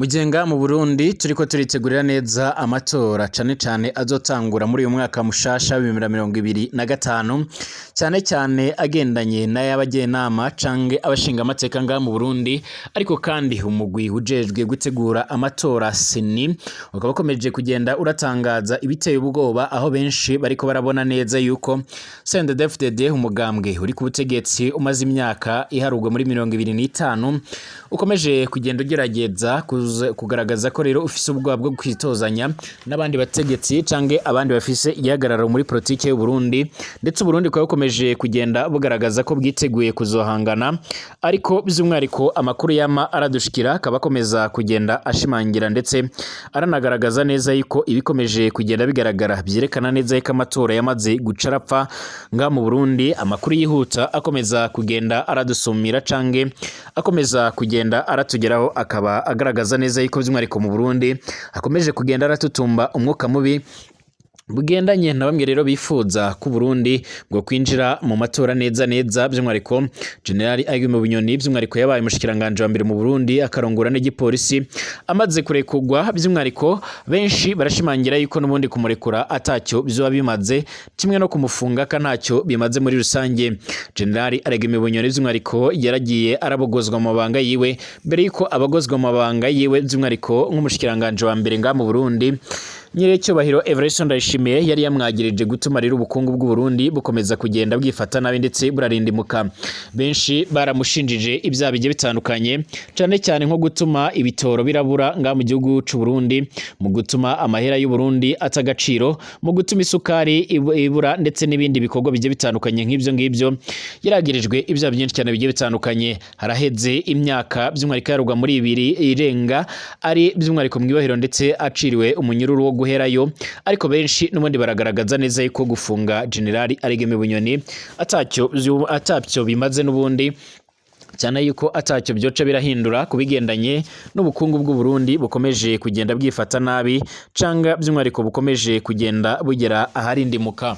Mugenga mu Burundi turiko turitegurira neza amatora, cane cane azotangura muri uyu mwaka mushasha 2025, cane cane agendanye n'ay'abajenama canke abashingamateka ngaha mu Burundi. Ariko kandi umugwi ujejwe gutegura amatora, CENI, ukaba ukomeje kugenda uratangaza ibiteye ubwoba, aho benshi bariko barabona neza yuko CNDD-FDD, umugambwe uri ku butegetsi umaze imyaka iharurwa muri 25, ukomeje kugenda ugerageza kugaragaza ko rero ufise ubwoba bwo kwitozanya n'abandi bategetsi canke abandi bafise igihagararo muri politike y'u Burundi. Ndetse Uburundi bukaba bukomeje kugenda bugaragaza ko bwiteguye kuzohangana. Ariko by'umwihariko amakuru yama aradushikira akaba akomeza kugenda ashimangira ndetse aranagaragaza neza yuko ibikomeje kugenda bigaragara vyerekana neza yuko amatora yamaze guca arapfa nga mu Burundi. Amakuru yihuta akomeza kugenda aradusumira canke akomeza kugenda aratugeraho akaba agaragaza neza yuko by'umwihariko mu Burundi akomeje kugenda aratutumba umwuka mubi bugendanye na bamwe rero bifuza ko Burundi bwo kwinjira mu matora neza neza. By'umwihariko General Guillaume Bunyoni, by'umwihariko yabaye umushikiranganje wa mbere mu Burundi, akarongora n'igipolisi, amaze kurekurwa, by'umwihariko benshi barashimangira yuko n'ubundi kumurekura atacyo bizoba bimaze, kimwe no kumufunga ka ntacyo bimaze muri rusange. General Guillaume Bunyoni by'umwihariko yaragiye arabogozwa mu mabanga yiwe. Mbere yuko abagozwa mu mabanga yiwe, by'umwihariko nk'umushikiranganje wa mbere ngaha mu Burundi, Nyiricyubahiro Evariste Ndayishimiye yari yamwagirije gutuma rero ubukungu bw'u Burundi bukomeza kugenda bwifata nabi ndetse burarindimuka. Benshi baramushinjije ibyaha bigiye bitandukanye, cane cyane nko gutuma ibitoro birabura ngaha mu gihugu c'u Burundi, mu gutuma amahera y'u Burundi ata agaciro, mu gutuma isukari ibura, ndetse n'ibindi bikorwa bigiye bitandukanye nk'ivyo ngivyo. Yaragirijwe ibyaha byinshi cyane bigiye bitandukanye. Haraheze imyaka by'umwihariko yarugwa muri 2 irenga ari by'umwihariko mw'ibohero, ndetse aciriwe umunyururu wo guherayo. Ariko benshi n'ubundi baragaragaza neza yuko gufunga General Aregeme Bunyoni atacyo bimaze n'ubundi, cyane yuko atacyo byoca birahindura ku bigendanye n'ubukungu bw'u Burundi bukomeje kugenda bwifata nabi, canga by'umwihariko bukomeje kugenda bugera aharindimuka.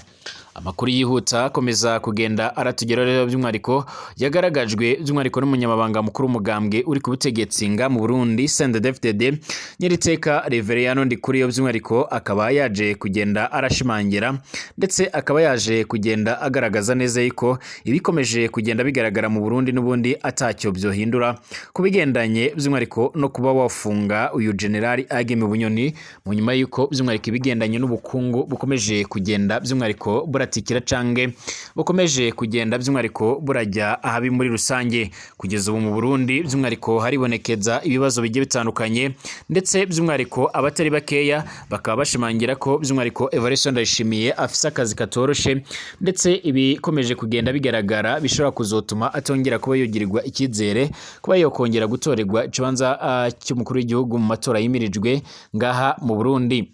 Amakuru yihuta akomeza kugenda aratugeraho rero, by'umwihariko yagaragajwe by'umwihariko n'umunyamabanga mukuru w'umugambwe uri ku butegetsi nga mu Burundi, CNDD-FDD, Nyiriteka Reveriyano Ndikuriyo, by'umwihariko akaba yaje kugenda arashimangira ndetse akaba yaje kugenda agaragaza neza yuko ibikomeje kugenda bigaragara mu Burundi n'ubundi atacyo byohindura ku bigendanye by'umwihariko no kuba wafunga uyu General Ageme Bunyoni, mu nyuma yuko by'umwihariko ibigendanye n'ubukungu bukomeje kugenda by'umwihariko buratikira cange bukomeje kugenda by'umwihariko burajya ahabi muri rusange. Kugeza ubu mu Burundi by'umwihariko haribonekeza ibibazo bigiye bitandukanye, ndetse by'umwihariko abatari bakeya bakaba bashimangira ko by'umwihariko Evariste Ndayishimiye afise akazi katoroshe, ndetse ibikomeje kugenda bigaragara bishobora kuzotuma atongera kuba yogirirwa icyizere kuba yokongera gutorerwa ikibanza cy'umukuru w'igihugu mu matora yimirijwe ngaha mu Burundi.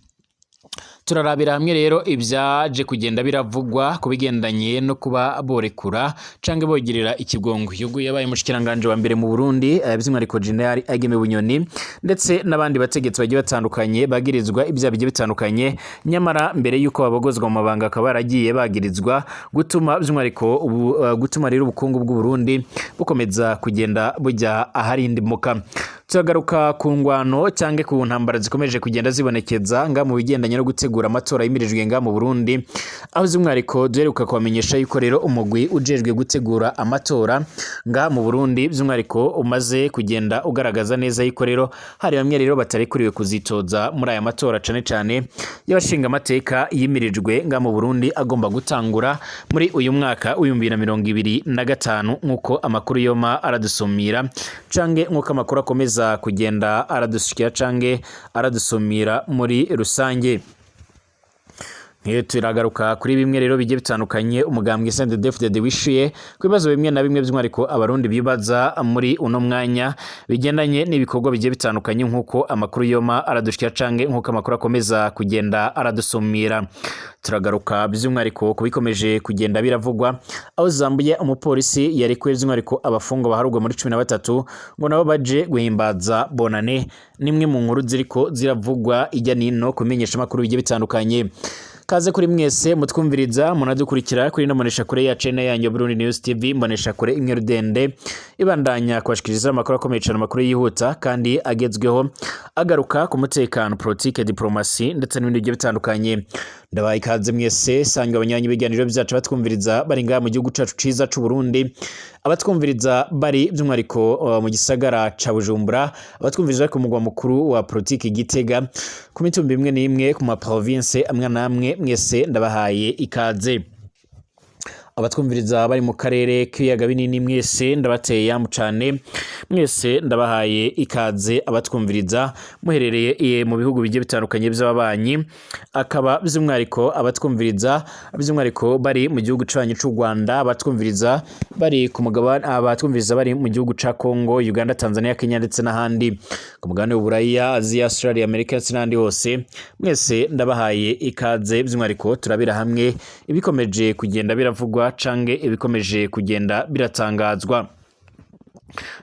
Turarabira hamwe rero ibyaje kugenda biravugwa ku bigendanye no kuba borekura canke bogirira ikigongo yugu yabaye umushikiranganje wa mbere mu Burundi, by'umwihariko General Ageme Bunyoni, ndetse n'abandi bategetsi bagiye batandukanye bagirizwa ibyaha bigiye bitandukanye, nyamara mbere yuko babogozwa mu mabanga akaba baragiye bagirizwa gutuma by'umwihariko gutuma rero ubukungu bw'u Burundi bukomeza kugenda bujya aharindimuka. Turagaruka ku ngwano cyangwa ku ntambara zikomeje kugenda zibonekeza nga mu bigendanye no gutegura amatora yimirijwe nga mu Burundi, aho by'umwihariko duheruka kubamenyesha yuko rero umugwi ujejwe gutegura amatora nga mu Burundi by'umwihariko umaze kugenda ugaragaza neza yuko rero hari bamwe rero batarekuriwe kuzitoza muri aya matora, cane cane y'abashinga amateka yimirijwe nga mu Burundi, agomba gutangura muri uyu mwaka w'2025, nk'uko amakuru yoma aradusumira canke nk'uko amakuru akomeza kugenda aradushikira canke aradusumira muri rusange. Nk'iyo turagaruka kuri bimwe rero bigiye bitandukanye umugambwe CNDD-FDD wishuye ku bibazo bimwe na bimwe by'umwihariko Abarundi bibaza muri uno mwanya, bigendanye n'ibikorwa bigiye bitandukanye, nk'uko amakuru yoma aradushikira canke nk'uko amakuru akomeza kugenda aradusumira. Turagaruka by'umwihariko ku bikomeje kugenda biravugwa, aho zambuye umupolisi yarekuye by'umwihariko abafungwa baharugwa muri 13 ngo nabo baje guhimbaza Bonane. Nimwe mu nkuru ziriko ziravugwa ijya nino kumenyesha amakuru bigiye bitandukanye. Kaze kuri mwese mutwumviriza, munadukurikira kuri ino mbonesha kure ya channel yanyu Burundi News TV, mbonesha kure imwe rudende. Ibandanya kubashikiriza amakuru akomeye cyane, amakuru yihuta kandi agezweho, agaruka ku mutekano, politike, diplomasi ndetse n'ibindi bigiye bitandukanye. Ndabaye ikaze mwese sanga abanyanyi ibiganiro byacu, batwumviriza bari ngaha mu gihugu cacu ciza c'u Burundi, abatwumviriza bari by'umwihariko mu gisagara ca Bujumbura, abatwumviriza bari ku mugwa mukuru wa politike Gitega, ku mitumba imwe n'imwe, ku ma province amwe n'amwe, mwese ndabahaye ikaze. Abatwumviriza bari mu karere k'ibiyaga binini, mwese ndabateye yamu cane, mwese ndabahaye ikaze. Abatwumviriza muherereye mu bihugu bigiye bitandukanye by'ababanyi, akaba by'umwihariko abatwumviriza by'umwihariko bari mu gihugu canyu c'u Rwanda, abatwumviriza bari ku mugabane, abatwumviriza bari mu gihugu ca Congo, Uganda, Tanzania, Kenya ndetse n'ahandi ku mugabane w'Uburaya, Aziya, Australia, Amerika ndetse n'ahandi hose, mwese ndabahaye ikaze. By'umwihariko turabira hamwe ibikomeje kugenda biravugwa canke ibikomeje kugenda biratangazwa.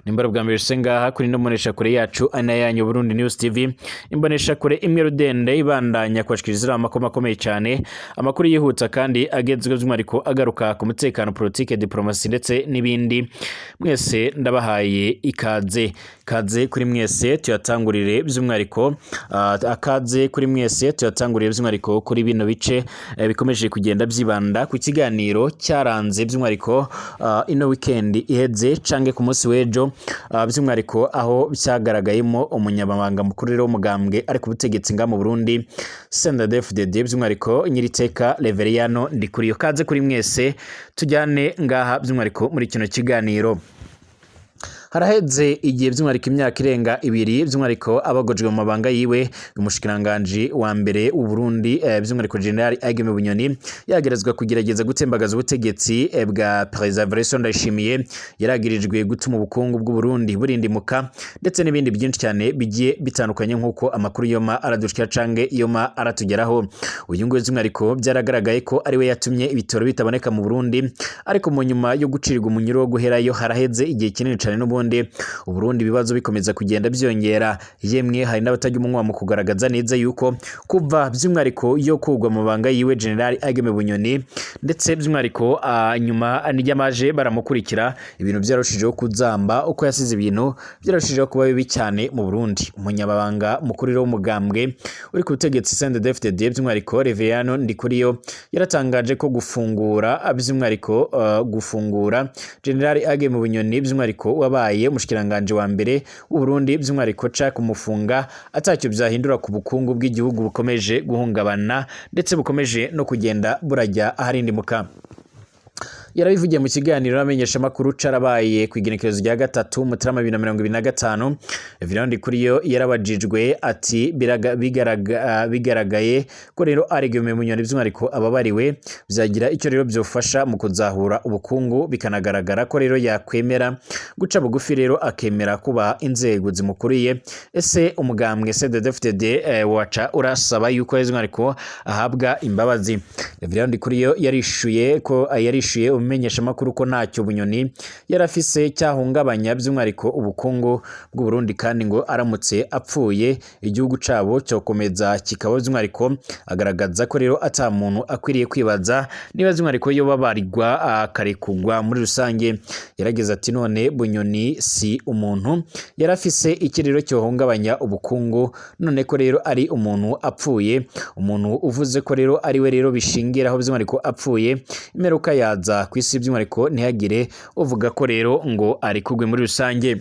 Nimba bwa mbere se ngaha kuri ino mboneshakure yacu ana yanyu Burundi News TV, imboneshakure imwe rudende ibandanya kubashikiriza amakuru akomeye cyane, amakuru yihuta kandi agezweho, by'umwihariko agaruka ku mutekano, politike, diplomasi ndetse n'ibindi, mwese ndabahaye ikaze. Kaze kuri mwese, tuyatangurire by'umwihariko akaze kuri mwese, tuyatangurire by'umwihariko kuri bino bice bikomeje kugenda byibanda ku kiganiro cyaranze by'umwihariko ino weekend iheze canke ku munsi w'ejo, by'umwihariko aho cyagaragayemo umunyamabanga mukuru rero w'umugambwe ari ku butegetsi nga mu Burundi CNDD-FDD, by'umwihariko Nyiriteka Reveriyano Ndikuriyo. Kaze kuri mwese, tujyane ngaha by'umwihariko muri kino kiganiro. Haraheze igihe by'umwihariko imyaka irenga 2 by'umwihariko abagojwe mu mabanga yiwe umushikiranganji wa mbere w'u Burundi, by'umwihariko General Aigeme Bunyoni, yagerezwa kugerageza gutembagaza ubutegetsi bwa Perezida Evariste Ndayishimiye. Yaragirijwe gutuma ubukungu bw'u Burundi burindimuka ndetse n'ibindi byinshi cyane bigiye bitandukanye, nk'uko amakuru yoma aradushikira cange yoma aratugeraho. Uyu nguyu by'umwihariko byaragaragaye ko ari we yatumye ibitoro bitaboneka mu Burundi, ariko mu nyuma yo gucirwa umunyuro wo guherayo haraheze igihe kinini cyane n'ubundi Uburundi ibibazo bikomeza kugenda byongera. Yemwe hari n'abatajya umunwa mu kugaragaza neza yuko kuva by'umwihariko yo kugwa mu banga yiwe General Ageme Bunyoni, ndetse by'umwihariko nyuma n'iyamaje baramukurikira, ibintu byarushijeho kuzamba, uko yasize ibintu byarushijeho kuba bibi cyane mu Burundi. Umunyabanga mukuru rero w'umugambwe uri ku butegetsi CNDD-FDD, by'umwihariko Reveriyano Ndikuriyo, yaratangaje ko gufungura by'umwihariko gufungura General Ageme Bunyoni, by'umwihariko wabaye umushikiranganje wa mbere w'u Burundi, by'umwihariko ca kumufunga atacyo byahindura ku bukungu bw'igihugu bukomeje guhungabana ndetse bukomeje no kugenda burajya aharindimuka. Yarabivugiye mu kiganiro n'abamenyeshamakuru carabaye ku igenekerezo rya 3 Mutarama 2025. Reveriyano Ndikuriyo yarabajijwe ati: Bigaragaye ko rero Aregeme Bunyoni by'umwihariko ababariwe, byagira icyo rero byofasha mu kuzahura ubukungu, bikanagaragara ko rero yakwemera guca bugufi rero akemera kuba inzego zimukuriye, ese umugambwe CNDD-FDD waca urasaba yuko by'umwihariko ahabwa imbabazi?" Reveriyano Ndikuriyo yarishuye ko yarishuye umumenyeshamakuru ko ntacyo Bunyoni yarafise cyahungabanya by'umwihariko ubukungu bw'u Burundi, kandi ngo aramutse apfuye igihugu cabo cyokomeza kikaba. By'umwihariko agaragaza ko rero ata muntu akwiriye kwibaza niba by'umwihariko yo babarirwa akarekugwa muri rusange. Yarageze ati: "None Bunyoni si umuntu? Yarafise iki rero cyohungabanya ubukungu? None ko rero ari umuntu apfuye, umuntu uvuze ko rero ari we rero bishingiraho by'umwihariko apfuye, imperuka yaza ku isi, by'umwihariko ntihagire uvuga ko rero ngo arekugwe muri rusange."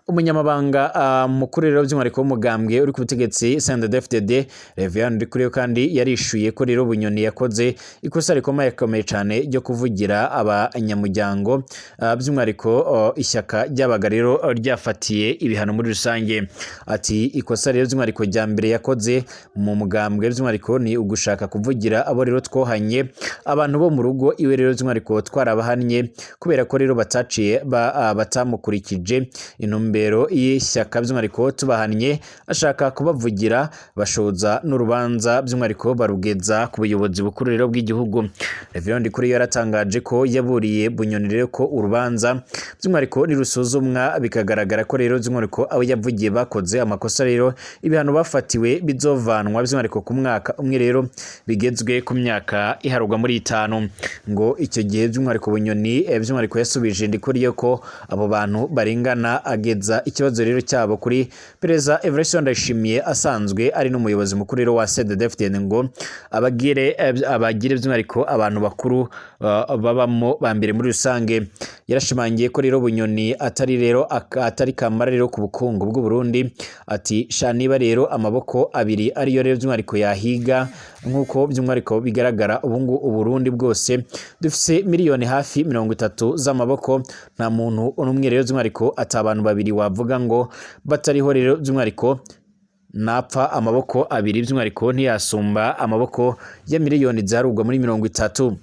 Umunyamabanga mukuru rero by'umwihariko w'umugambwe uri ku butegetsi CNDD-FDD Reveriyano Ndikuriyo kandi yarishuye ko rero Bunyoni yakoze ikosa rikomeye rikomeye cyane ryo kuvugira abanyamuryango, by'umwihariko ishyaka ryabaga rero ryafatiye ibihano muri rusange. Ati: "Ikosa rero by'umwihariko rya mbere yakoze mu mugambwe by'umwihariko ni ugushaka kuvugira abo rero twohanye, abantu bo mu rugo iwe rero by'umwihariko twarabahannye kubera ko rero bataciye batamukurikije intumbero ntumbero y'ishyaka by'umwihariko tubahannye ashaka kubavugira, bashoza n'urubanza by'umwihariko barugeza ku buyobozi bukuru rero bw'igihugu. Reverien Ndikuriyo yaratangaje ko yaburiye Bunyoni rero ko urubanza by'umwihariko nirusuzumwa bikagaragara ko rero by'umwihariko abo yavugiye bakoze amakosa rero ibihano bafatiwe bizovanwa by'umwihariko ku mwaka umwe rero bigezwe ku myaka iharurwa muri 5. Ngo icyo gihe by'umwihariko Bunyoni by'umwihariko yasubije Ndikuriyo ko abo bantu barengana, ageza ikibazo rero cyabo kuri Perezida Evariste Ndayishimiye asanzwe ari n'umuyobozi mukuru rero wa CNDD-FDD, ngo abagire by'umwihariko abantu bakuru babamo ba mbere muri rusange. Yarashimangiye ko rero Bunyoni atari rero atari kamara rero ku bukungu bw'u Burundi, ati sha niba rero amaboko abiri ariyo rero by'umwihariko yahiga nk'uko by'umwihariko bigaragara ubu ngubu Uburundi bwose dufise miliyoni hafi 30 z'amaboko, nta muntu n'umwe rero by'umwihariko ati abantu babiri wavuga ngo batariho rero by'umwihariko napfa amaboko abiri by'umwihariko ntiyasumba amaboko ya miliyoni ziharurwa muri 30.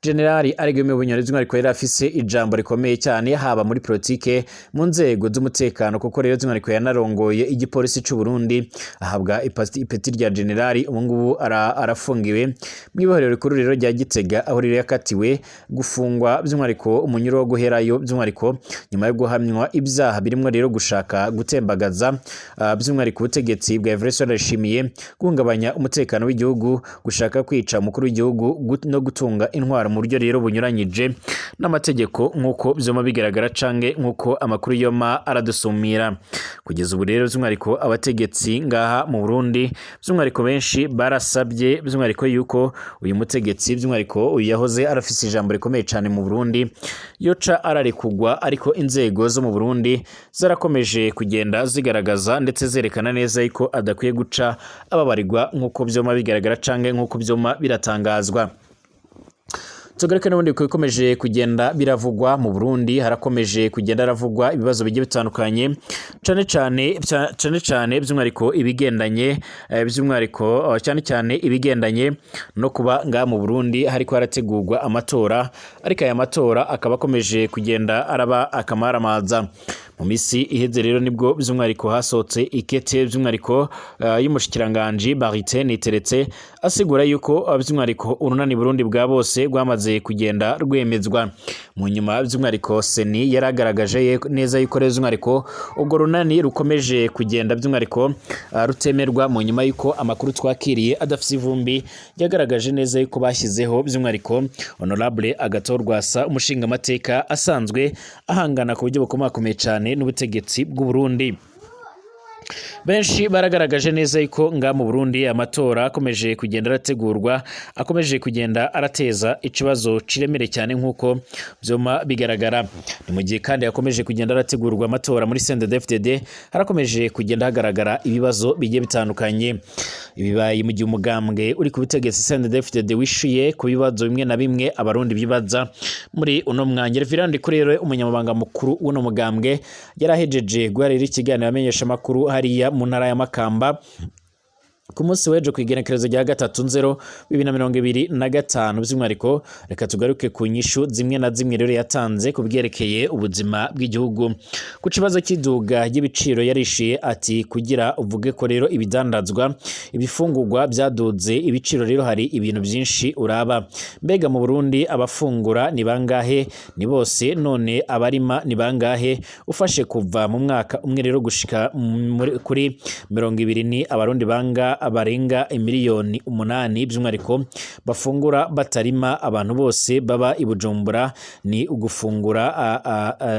Generali Alain Bunyoni by'umwihariko yari afise ijambo rikomeye cyane haba muri politike, mu nzego z'umutekano, kuko rero by'umwihariko yanarongoye igipolisi c'u Burundi, ahabwa ipeti rya generali. Ubu ngubu arafungiwe mu ibohero rikuru rero rya Gitega, aho rero yakatiwe gufungwa by'umwihariko umunyuro wo guherayo by'umwihariko nyuma yo guhamywa ibyaha birimo rero gushaka gutembagaza by'umwihariko ubutegetsi bwa Evariste Ndayishimiye, guhungabanya umutekano w'igihugu, gushaka kwica umukuru w'igihugu no gutunga intwaro mu buryo rero bunyuranyije n'amategeko nk'uko byoma bigaragara canke nk'uko amakuru yoma aradusumira. Kugeza ubu rero by'umwihariko abategetsi ngaha mu Burundi by'umwihariko benshi barasabye by'umwihariko yuko uyu mutegetsi by'umwihariko uyu yahoze arafise ijambo rikomeye cane mu Burundi yoca ararekugwa, ariko inzego zo mu Burundi zarakomeje kugenda zigaragaza ndetse zerekana neza yuko adakwiye guca ababarirwa nk'uko byoma bigaragara canke nk'uko byoma biratangazwa. Tugaruke n'ubundi bikomeje kugenda biravugwa mu Burundi, harakomeje kugenda haravugwa ibibazo bigiye bitandukanye, cane cane cane cane by'umwihariko ibigendanye by'umwihariko cyane cyane ibigendanye no kuba nga mu Burundi hariko harategurwa amatora, ariko aya matora akaba akomeje kugenda araba akamaramaza. Mu misi iheze rero nibwo by'umwihariko hasohotse ikete by'umwihariko y'umushikiranganji Martin Niteretse asigura yuko by'umwihariko urunani Burundi bwa bose rwamaze kugenda rwemezwa. Mu nyuma by'umwihariko Seni yaragaragaje neza yuko rero by'umwihariko ubwo runani rukomeje kugenda by'umwihariko rutemerwa, mu nyuma yuko amakuru twakiriye adafise ivumbi yagaragaje neza yuko bashyizeho by'umwihariko Honorable Agathon Rwasa, umushingamateka asanzwe ahangana ku buryo bukomakomeye cyane n'ubutegetsi bw'u Burundi. Benshi baragaragaje neza yuko nga mu Burundi amatora akomeje kugenda arategurwa akomeje kugenda arateza ikibazo kiremere cyane nk'uko byoma bigaragara. Ni mu gihe kandi akomeje kugenda arategurwa amatora muri CNDD-FDD, harakomeje kugenda hagaragara ibibazo bigiye bitandukanye. Ibibaye mu gihe umugambwe uri ku butegetsi CNDD-FDD wishuye ku bibazo bimwe na bimwe abarundi bibaza muri uno mwanya. Reverend Ndikurere, umunyamabanga mukuru w'uno mugambwe, yarahejeje guharira ikiganiro amenyesha makuru hariya mu ntara ya Makamba ku munsi w'ejo ku igenekerezo rya 3-0-2025. By'umwihariko reka tugaruke ku nyishu zimwe na zimwe rero yatanze ku byerekeye ubuzima bw'igihugu. Ku kibazo cy'iduga ry'ibiciro yarishiye ati kugira uvuge ko rero ibidandazwa ibifungurwa byaduze ibiciro rero hari ibintu byinshi uraba. Mbega mu Burundi abafungura ni bangahe? Ni bose. None abarima ni bangahe? Ufashe kuva mu mwaka umwe rero gushika kuri 20 ni abarundi banga barenga miliyoni 8 by'umwihariko bafungura batarima. Abantu bose baba i Bujumbura ni ugufungura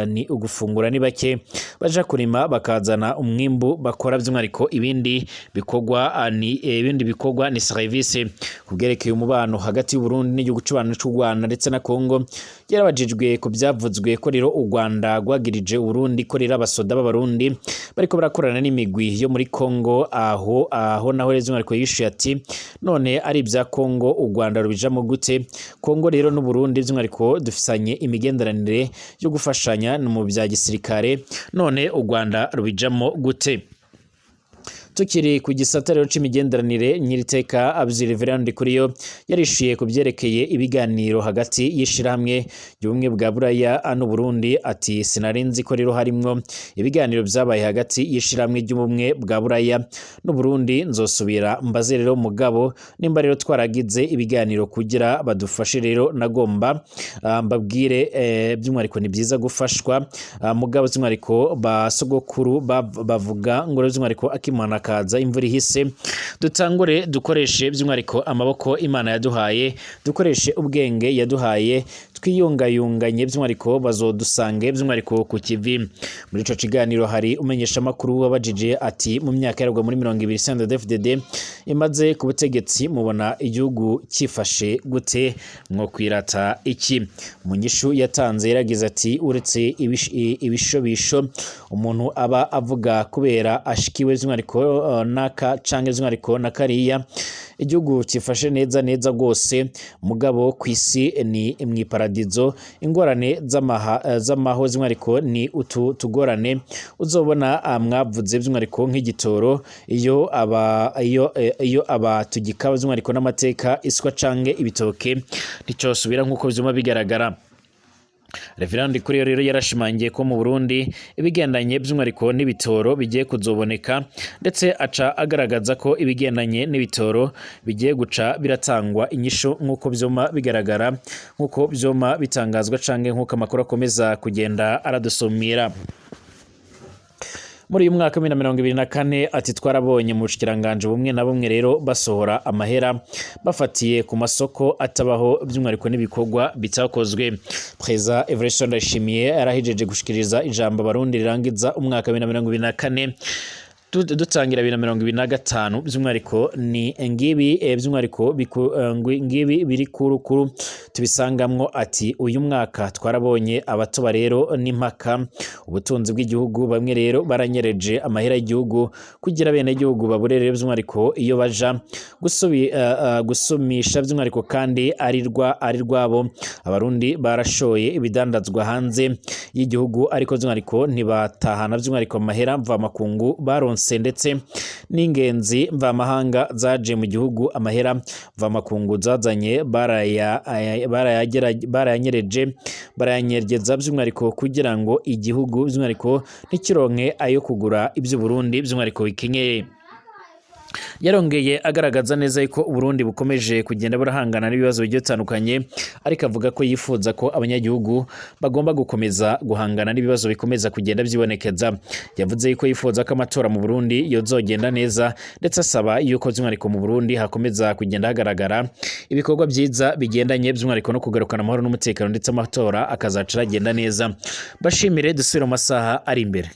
ni ugufungura, ni bake baja kurima bakazana umwimbu bakora by'umwihariko ibindi bikorwa ni ibindi bikorwa ni service. Kubwerekeye umubano hagati y'u Burundi n'igihugu cy'u cy'u Rwanda ndetse na Kongo, yarabajijwe ku byavuzwe ko rero u Rwanda rwagirije u Burundi ko rero abasoda b'abarundi bariko barakorana n'imigwi yo muri Kongo, aho naho rero by'umwihariko yishuye ati none ari ibya Kongo u Rwanda rubijamo gute? Kongo rero n'u Burundi by'umwihariko dufisanye imigenderanire yo gufashanya mu bya gisirikare, none u Rwanda rubijamo gute? Tukiri ku gisata rero c'imigenderanire, nyiriteka Reverend Ndikuriyo yarishuye ku vyerekeye ibiganiro hagati y'ishirahamwe ry'ubumwe bwa Buraya n'Uburundi. Ati sinarinzi ko rero harimwo ibiganiro vyabaye hagati y'ishirahamwe ry'ubumwe bwa Buraya n'Uburundi, nzosubira mbaze rero mugabo nimba rero twaragize ibiganiro kugira badufashe rero nagomba mbabwire by'umwihariko ni byiza gufashwa, mugabo by'umwihariko ba sogokuru bavuga ngo rero by'umwihariko akimana kaza imvura ihise. Dutangure dukoreshe by'umwihariko amaboko Imana yaduhaye, dukoreshe ubwenge yaduhaye, twiyungayunganye by'umwihariko bazodusange by'umwihariko ku kivi. Muri ico kiganiro hari umenyeshamakuru wabajije ati mu myaka yaragwa muri 20 CNDD-FDD imaze ku butegetsi mubona igihugu cyifashe gute, mwo kwirata iki? Mu nyishu yatanze yaragize ati uretse ibishobisho umuntu aba avuga kubera ashikiwe by'umwihariko naka canke by'umwihariko na kariya, igihugu cyifashe neza neza rwose, mugabo ku isi ni mw'iparadizo. Ingorane z'amaho by'umwihariko ni utu tugorane uzobona mwavuze by'umwihariko nk'igitoro, iyo aba tugikaba by'umwihariko n'amateka iswa canke ibitoke nticosubira nk'uko vyuma bigaragara. Reverend Ndikuriyo rero yarashimangiye ko mu Burundi ibigendanye by'umwihariko n'ibitoro bigiye kuzoboneka, ndetse aca agaragaza ko ibigendanye n'ibitoro bigiye guca biratangwa inyishu nk'uko vyuma bigaragara, nk'uko vyuma bitangazwa canke nk'uko amakuru akomeza kugenda aradusumira. Muri uyu mwaka wa 2024 ati twarabonye mu bushikiranganje bumwe na bumwe rero basohora amahera bafatiye ku masoko atabaho by'umwihariko n'ibikorwa bitakozwe. Preza Evariste Ndayishimiye yarahejeje gushikiriza ijambo Abarundi rirangiza umwaka wa 2024 dutangira 2025, by'umwihariko ni ngibi by'umwihariko ngibi biri kurukuru tubisangamwo. Ati uyu mwaka twarabonye abatoba rero n'impaka ubutunzi bw'igihugu, bamwe rero baranyereje amahera y'igihugu kugira bene igihugu babure rero by'umwihariko iyo baja gusumisha by'umwihariko kandi ari rwabo. Abarundi barashoye ibidandazwa hanze y'igihugu ariko by'umwihariko ntibatahana by'umwihariko amahera mvamakungu baronse, ndetse n'ingenzi mvamahanga zaje mu gihugu amahera mvamakungu zazanye barayanyereje barayanyegeza by'umwihariko kugira ngo igihugu by'umwihariko ntikironke ayo kugura iby'u Burundi by'umwihariko bikenyeye. Yarongeye agaragaza neza yuko Uburundi bukomeje kugenda burahangana n'ibibazo bigiye bitandukanye, ariko avuga ko yifuza ko abanyagihugu bagomba gukomeza guhangana n'ibibazo bikomeza kugenda byibonekeza. Yavuze yuko yifuza ko amatora mu Burundi yozogenda neza, ndetse asaba yuko by'umwihariko mu Burundi hakomeza kugenda hagaragara ibikorwa byiza bigendanye by'umwihariko no kugarukana amahoro n'umutekano, ndetse amatora akazaca aragenda neza. Bashimire, dusubire mu masaha ari imbere.